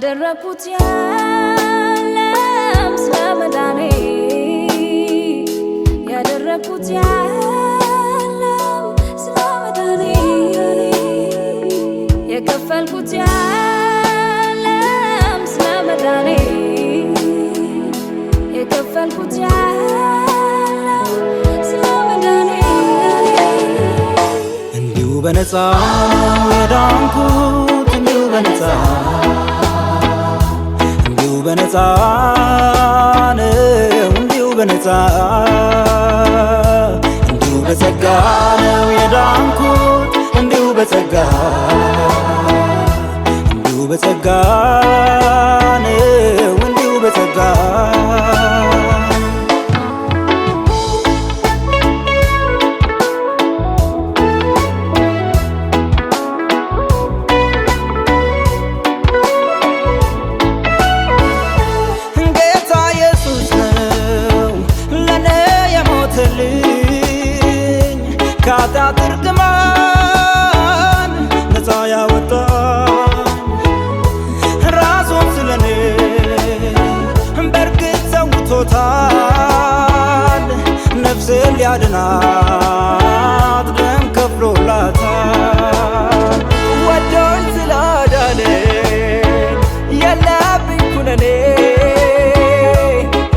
ያደረኩት የለም ስለ መዳኔ፣ ያደረኩት የለም ስለ መዳኔ፣ የከፈልኩት የለም ስለ መዳኔ፣ የከፈልኩት የለም ስለ መዳኔ። እንዲሁ በነፃ ነው የዳንኩት፣ እንዲሁ በነፃ፣ እንዲሁ በነፃ ነው፣ እንዲሁ በነፃ፣ እንዲሁ በጸጋ ነው የዳንኩት፣ እንዲሁ በጸጋ፣ እንዲሁ በጸጋ ነው፣ እንዲሁ በጸጋ። ጌታ ኢየሱስ ነው ለኔ የሞተልኝ፣ ከኃጢአት እርግማን ነፃ ያወጣኝ። ራሱን ስለኔ በእርግጥ ሰውቶታል፣ ነፍሴን ሊያድናት ደም ከፍሎላታል። ወዶኝ ስላዳነኝ የለብኝ ኩነኔ፣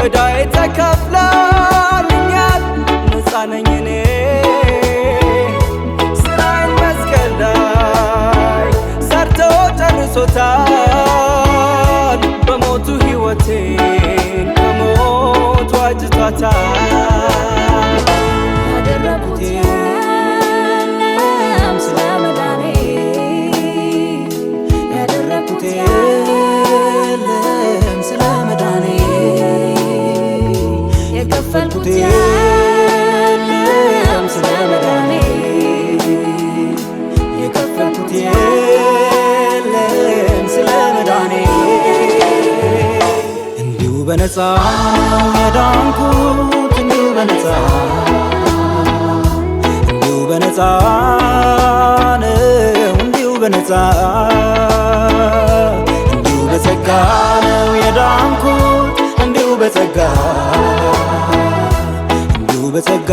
ዕዳዬ ተከፍሎልኛል፣ ነፃ ነኝ እኔ። ስራዬን መስቀል ላይ ሰርቶ ጨርሶታል፣ በሞቱ ሕይወቴን ከሞት ዋጅቷታል። ያደረኩት የለም ስለ መዳኔ፣ ያደረኩት የለም ስለ መዳኔ፣ የከፈልኩት የለም ስለ መዳኔ፣ የከፈልኩት የለም ስለ መዳኔ። እንዲሁ በነፃ ነው የዳንኩት፣ እንዲሁ በነፃ፣ እንዲሁ በነፃ ነው፣ እንዲሁ በነፃ፣ እንዲሁ በጸጋ ነው የዳንኩት፣ እንዲሁ በጸጋ፣ እንዲሁ በጸጋ